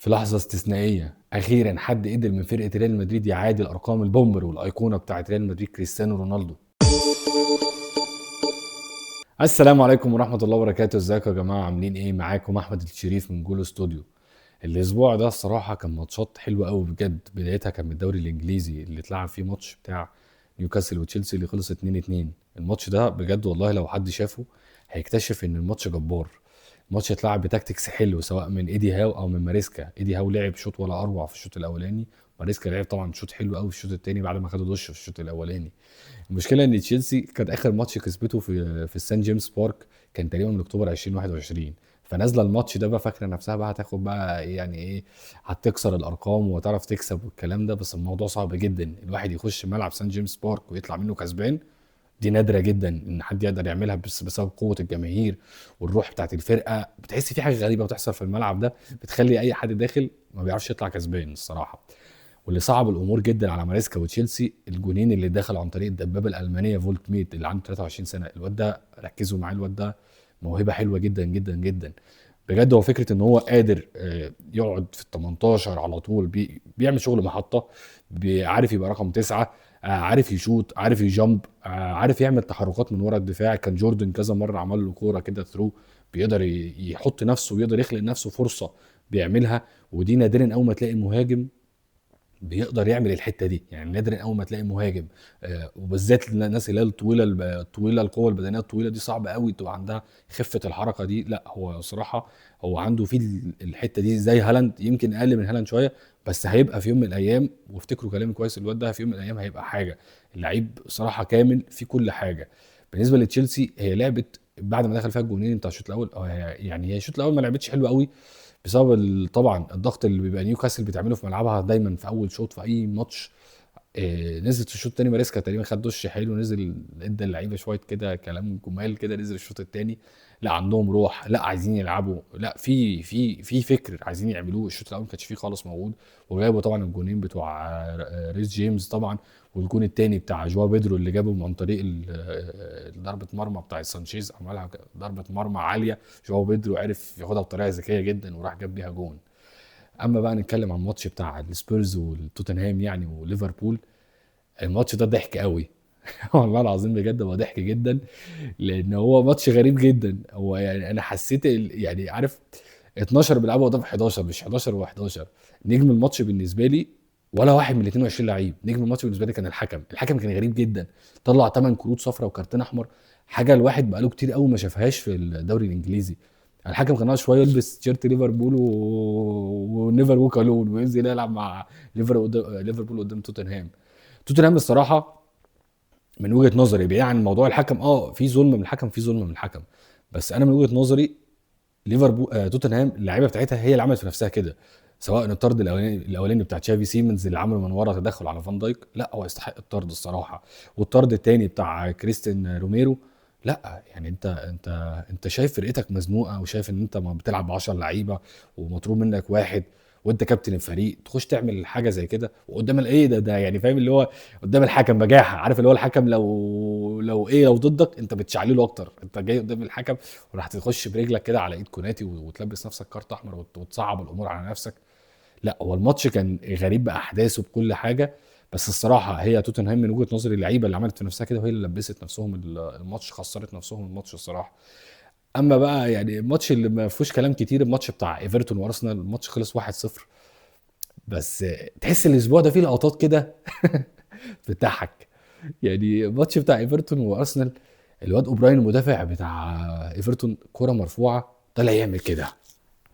في لحظة استثنائية أخيرا حد قدر من فرقة ريال مدريد يعادل أرقام ال bomber والأيقونة بتاعت ريال مدريد كريستيانو رونالدو. السلام عليكم ورحمة الله وبركاته، ازيكم يا جماعة، عاملين ايه؟ معاكم أحمد الشريف من جولو استوديو. الأسبوع ده الصراحة كان ماتشات حلوة قوي بجد. بدايتها كان من الدوري الإنجليزي اللي اتلعب فيه ماتش بتاع نيوكاسل وتشيلسي اللي خلص 2-2. الماتش ده بجد والله لو حد شافه هيكتشف ان الماتش جبار. الماتش اتلعب ب tactics حلو سواء من ايدي هاو او من ماريسكا. ايدي هاو لعب شوط ولا اروع في الشوط الاولاني، ماريسكا لعب طبعا شوط حلو قوي في الشوط الثاني بعد ما خدوا دش في الشوط الاولاني. المشكلة ان تشيلسي كانت اخر ماتش كسبته في السان جيمس بارك كان تقريبا من اكتوبر 2021، فنازله الماتش ده بقى فاكره نفسها بقى هتاخد بقى يعني ايه، هتكسر الارقام وتعرف تكسب والكلام ده. بس الموضوع صعب جدا، الواحد يخش ملعب سان جيمس بارك ويطلع منه كسبان، دي نادرة جدا ان حد يقدر يعملها، بس بسبب قوة الجماهير والروح بتاعت الفرقة. بتحس في حاجة غريبة بتحصل في الملعب ده بتخلي اي حد داخل ما بيعرفش يطلع كسبان الصراحة. واللي صعب الامور جدا على ماريسكا وتشيلسي الجونين اللي دخلوا عن طريق الدبابة الالمانية فولت ميت اللي عنده 23 سنة. الواد ده ركزوا معاه، الواد ده موهبة حلوة جدا جدا جدا بجد. هو فكرة ان هو قادر يقعد في ال 18 على طول، بيعمل شغل محطة، عارف يبقى رقم 9، عارف يشوط، عارف ي jump، عارف يعمل تحركات من ورا الدفاع. كان جوردن كذا مرة عمل له كورة كده through، بيقدر يحط نفسه ويقدر يخلق نفسه فرصة بيعملها. ودي نادرا اول ما تلاقي مهاجم بيقدر يعمل الحتة دي، يعني نادرا اول ما تلاقي مهاجم، وبالذات الناس اللي هي الطويلة، القوة البدنية الطويلة دي صعب قوي تبقى عندها خفه الحركة دي. لا هو صراحة هو عنده في الحتة دي زي هالاند، يمكن اقل من هالاند شوية، بس هيبقى في يوم من الايام، وافتكروا كلامي كويس، الواد ده في يوم من الايام هيبقى حاجة. اللعيب صراحة كامل في كل حاجة. بالنسبة لتشيلسي هي لعبت بعد ما دخل فيها الجونين بتاع الشوط الاول، يعني هي الشوط الاول ما لعبتش حلو قوي بسبب طبعا الضغط اللي بيبقى نيوكاسل بتعمله في ملعبها دايما في اول شوط في اي ماتش. نزلت في الشوط الثاني ماريسكا تقريبا خد دش حلو، نزل ادى اللعيبة شوية كده كلام جمال كده، نزل الشوط الثاني لا عندهم روح، لا عايزين يلعبوا، لا في في في فكر عايزين يعملوه. الشوط الاول ما كانش فيه خالص موجود، وجابوا طبعا الجونين بتوع ريس جيمس طبعا، والجون الثاني بتاع جواو بيدرو اللي جابه عن طريق ضربه مرمى بتاع سانشيز، عملها ضربه مرمى عالية، جواو بيدرو عرف ياخدها بطريقة ذكية جدا وراح جاب بيها جون. اما بقى نتكلم عن الماتش بتاع السبيرز والتوتنهام يعني وليفربول، الماتش ده ضحك قوي والله العظيم بجد هو ضحك جدا، لان هو ماتش غريب جدا. هو يعني انا حسيت يعني عارف 12 بيلعبوا قدام 11، مش 11 و11. نجم الماتش بالنسبة لي ولا واحد من ال 22 لعيب، نجم الماتش بالنسبة لي كان الحكم. الحكم كان غريب جدا، طلع 8 كروت صفراء وكارتين احمر، حاجة الواحد بقاله كتير قوي ما شافهاش في الدوري الانجليزي. الحكم كان ناقص شوية يلبس تيشيرت ليفربول و never walk alone وينزل يلعب مع ليفربول قدام توتنهام. توتنهام الصراحة من وجهه نظري بعيد عن موضوع الحكم، في ظلم من الحكم، في ظلم من الحكم، بس انا من وجهه نظري ليفربول توتنهام اللعيبة بتاعتها هي اللي عملت في نفسها كده، سواء الطرد الاولاني بتاع تشافي سيمنز اللي عمله من ورا تدخل على فان دايك، لا هو يستحق الطرد الصراحة. والطرد الثاني بتاع كريستين روميرو، لا يعني انت انت انت شايف فرقتك مزنوقه، وشايف ان انت ما بتلعب 10 لعيبة ومطلوب منك واحد وانت كابتن الفريق، تخش تعمل حاجة زي كده وقدام الايه ده يعني فاهم اللي هو قدام الحكم بجاحه، عارف اللي هو الحكم لو ايه لو ضدك انت بتشعلله اكتر، انت جاي قدام الحكم وراح تخش برجلك كده على ايد كوناتي وتلبس نفسك كارت احمر وتصعب الامور على نفسك. لا هو الماتش كان غريب باحداثه بكل حاجة، بس الصراحة هي توتنهام من وجهه نظري اللعيبة اللي عملت في نفسها كده وهي اللي لبست نفسهم الماتش، خسرت نفسهم الماتش الصراحة. اما بقى يعني الماتش اللي ما فيهوش كلام كتير، الماتش بتاع ايفرتون وارسنال، الماتش خلص 1-0، بس تحس الاسبوع ده فيه لقطات كده بتضحك. يعني الماتش بتاع ايفرتون وارسنال، الواد اوبراين المدافع بتاع ايفرتون كرة مرفوعة طلع يعمل كده،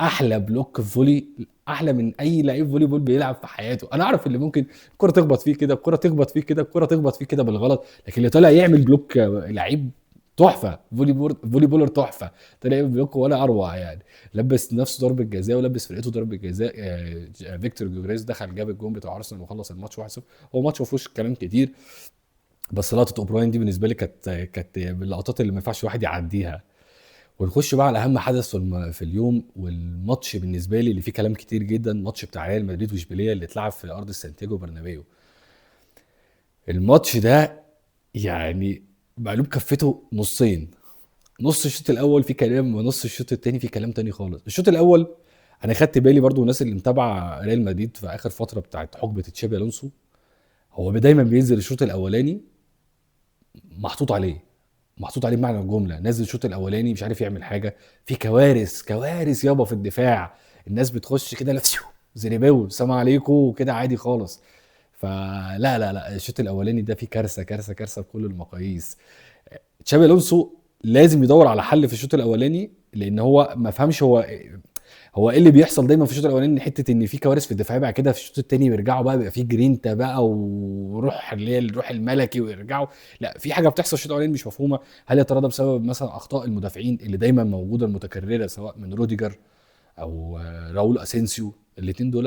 احلى block volley، احلى من اي لعيب volleyball بيلعب في حياته. انا اعرف اللي ممكن الكره تخبط فيه كده، الكره تخبط فيه كده، الكره تخبط فيه كده بالغلط، لكن اللي طلع يعمل block لعيب تحفة، volleyballer تحفة، طلع يعمل block ولا اروع يعني. لبس نفسه ضربه جزاء ولبس فرقته ضربه جزاء. فيكتور جوجريز دخل جاب الجون بتاع ارسنال وخلص الماتش 1-0. هو ماتش ما فيهوش كلام كتير، بس لقطة اوبراين دي بالنسبة لي كانت من اللقطات اللي ما ينفعش الواحد يعديها. ونخش بقى على اهم حدث في اليوم والماتش بالنسبة لي اللي فيه كلام كتير جدا، الماتش بتاع ريال مدريد واشبيليه اللي اتلعب في ارض سانتياغو برنابيو. الماتش ده يعني مقلوب كفته نصين، نص الشوط الاول فيه كلام ونص الشوط الثاني فيه كلام تاني خالص. الشوط الاول انا خدت بالي برضو الناس اللي متابعه ريال مدريد في اخر فترة بتاعت حقبة تشابي الونسو، هو دايما بينزل الشوط الاولاني محطوط عليه، محطوط عليه بمعنى الجملة، نازل الشوط الاولاني مش عارف يعمل حاجة، في كوارث كوارث يابا في الدفاع، الناس بتخش كده لفسيو زريباو سلام عليكم وكده عادي خالص. فلا لا لا، الشوط الاولاني ده فيه كارثة كارثة كارثة بكل المقاييس. تشابي الونسو لازم يدور على حل في الشوط الاولاني، لان هو ما فهمش هو ايه اللي بيحصل دايما في الشوط الاولاني، حتة ان في كوارث في الدفاع، بعد كده في الشوط الثاني بيرجعوا بقى، بيبقى في جرينتا بقى وروح اللي هي الروح الملكي ويرجعوا. لا، في حاجة بتحصل في الشوط الاولاني مش مفهومه. هل يا ترى ده بسبب مثلا اخطاء المدافعين اللي دايما موجودة المتكررة، سواء من روديجر او راؤول اسينسيو؟ الاثنين دول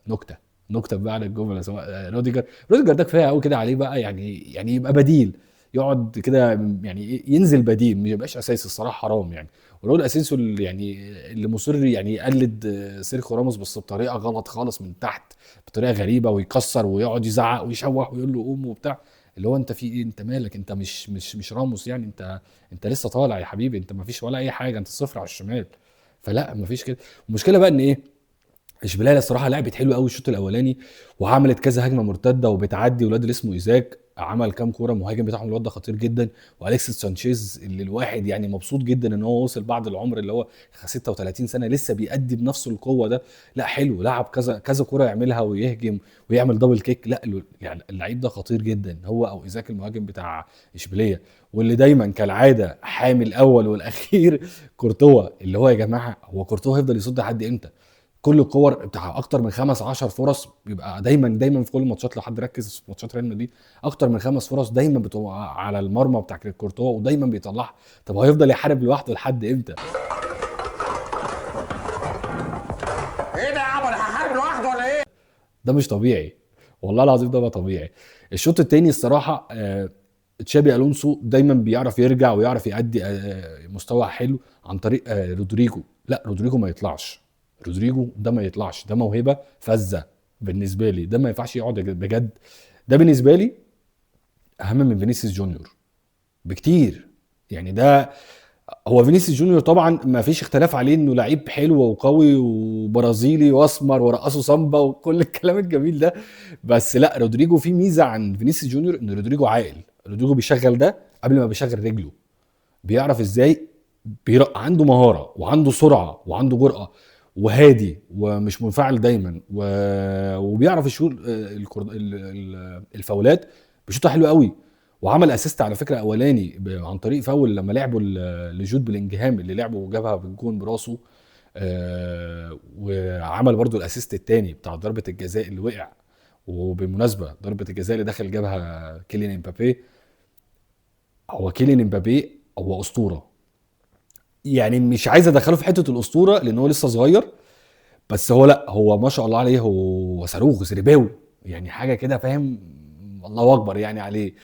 نكتة نكتة بمعنى الجملة. سواء روديجر ده كفاية قوي كده عليه بقى، يعني يبقى بديل، يقعد كده يعني ينزل بديل، ما يبقاش اساسي الصراحة، حرام يعني. وراؤول اسينسيو اللي يعني اللي مصر يعني يقلد سيرخيو راموس بس بطريقة غلط خالص، من تحت بطريقة غريبة، ويكسر ويقعد يزعق ويشوح ويقول له قوم وبتاع، اللي هو انت في ايه، انت مالك، انت مش مش مش راموس يعني، انت لسه طالع يا حبيبي، انت ما فيش ولا اي حاجة، انت صفر على الشمال. فلا ما فيش كده. المشكلة بقى ان ايه، اشبيلية الصراحة لعبت حلو قوي الشوط الاولاني، وعملت كذا هجمة مرتدة وبتعدي، والواد اللي اسمه ايزاك عمل كام كورة، المهاجم بتاعهم الواد ده خطير جدا، واليكس سانشيز اللي الواحد يعني مبسوط جدا ان هو وصل بعد العمر اللي هو 36 سنة لسه بيأدي بنفس القوة ده، لا حلو، لعب كذا كذا كورة يعملها ويهجم ويعمل double kick، لا يعني اللعيب ده خطير جدا، هو او ايزاك المهاجم بتاع اشبيلية. واللي دايما كالعادة حامي الاول والاخير كورتوا، اللي هو يا جماعة هو كورتوا هيفضل يصد لحد امتى؟ كل الكور بتاع اكتر من 15 فرص بيبقى دايما دايما في كل الماتشات، لو حد ركز في ماتشات ريال مدريد اكتر من 5 فرص دايما بتبقى على المرمى بتاع كورتوا ودايما بيطلعها. طب هيفضل يحارب لوحده لحد امتى؟ ايه ده يا عم، انا هحارب لوحده ولا ايه؟ ده مش طبيعي والله العظيم، ده بقى طبيعي. الشوط الثاني الصراحة تشابي الونسو دايما بيعرف يرجع ويعرف يأدي مستوى حلو عن طريق رودريجو. لا رودريجو ما يطلعش، رودريجو ده ما يطلعش، ده موهبة فذة بالنسبة لي، ده ما ينفعش يقعد بجد. ده بالنسبة لي اهم من فينيسيوس جونيور بكتير يعني. ده هو فينيسيوس جونيور طبعا ما فيش اختلاف عليه انه لعيب حلو وقوي وبرازيلي واسمر ورقصه سامبا وكل الكلام الجميل ده، بس لا رودريجو فيه ميزة عن فينيسيوس جونيور، ان رودريجو عاقل، رودريجو بيشغل ده قبل ما بيشغل رجله، بيعرف ازاي، عنده مهارة وعنده سرعة وعنده جرأه وهادي ومش منفعل دايما، وبيعرف يشوط الفاولات، بيشوطها حلو قوي. وعمل assist على فكرة اولاني عن طريق فاول لما لعبوا لجود بلينجهام اللي لعبه وجابها بالجون براسه، وعمل برضو ال assist الثاني بتاع ضربه الجزاء اللي وقع. وبالمناسبة ضربه الجزاء اللي دخل جابها كيليان امبابي، هو كيليان امبابي هو اسطورة يعني، مش عايز ادخله في حتة الاسطورة لان هو لسه صغير، بس هو لا هو ما شاء الله عليه، هو صاروخ زريباوي يعني، حاجة كده فاهم، الله اكبر يعني عليه.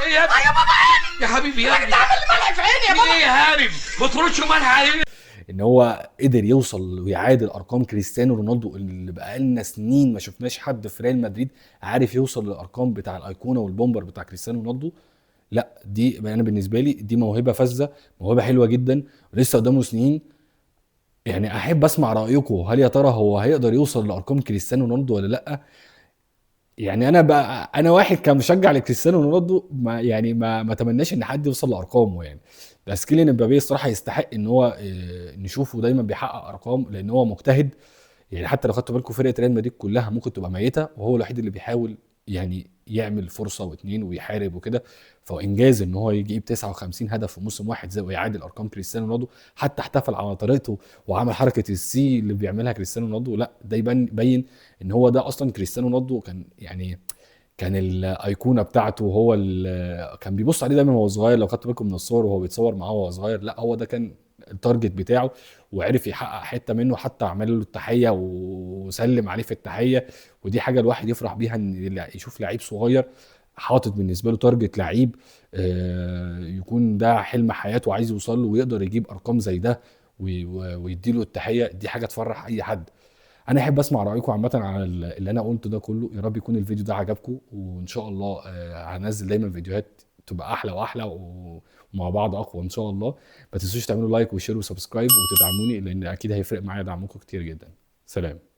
ايه يا بابا، يا حبيبي يا ابني، عامل ملح في عيني يا بابا، ايه يا هارب ما ترش ملح عليه. ان هو قدر يوصل ويعادل ارقام كريستيانو رونالدو اللي بقالنا سنين ما شفناش حد في ريال مدريد عارف يوصل للارقام بتاع الايقونه والبومبر بتاع كريستيانو رونالدو. لا دي انا بالنسبة لي دي موهبة فذة، موهبة حلوة جدا، ولسه قدامه سنين. يعني احب اسمع رايكم، هل يا ترى هو هيقدر يوصل لارقام كريستيانو رونالدو ولا لا؟ يعني انا بقى انا واحد كمشجع لكريستيانو رونالدو ما يعني ما اتمناش ان حد يوصل لارقامه يعني، بس كيليان امبابي الصراحة يستحق ان هو نشوفه دايما بيحقق ارقام، لان هو مجتهد يعني. حتى لو خدتوا بالكم فرقه ريال مدريد كلها ممكن تبقى ميته، وهو الوحيد اللي بيحاول يعني يعمل فرصة واثنين ويحارب وكده. فهو انجاز ان هو يجيب 59 هدف في موسم واحد زي ويعادل ارقام كريستيانو رونالدو، حتى احتفل على طريقته وعمل حركة السي اللي بيعملها كريستيانو رونالدو. لا ده يبين ان هو ده اصلا كريستيانو رونالدو كان يعني كان الايقونه بتاعته، وهو كان بيبص عليه دايما وهو صغير. لو خدتوا بالكم من الصور وهو بيتصور معاه وهو صغير، لا هو ده كان ال target بتاعه، وعرف يحقق حتة منه، حتى عمل له التحية وسلم عليه في التحية. ودي حاجة الواحد يفرح بيها، ان يشوف لعيب صغير حاطط بالنسبة له target لعيب يكون ده حلم حياته وعايز يوصل له، ويقدر يجيب ارقام زي ده ويدي له التحية. دي حاجة تفرح اي حد. انا احب اسمع رايكم عامة على اللي انا قلته ده كله. يا رب يكون الفيديو ده عجبكم، وان شاء الله هنزل دايما فيديوهات تبقى احلى واحلى ومع بعض اقوى ان شاء الله. ما تنسوش تعملوا like و share و subscribe وتدعموني، لان اكيد هيفرق معايا دعمكم كتير جدا. سلام.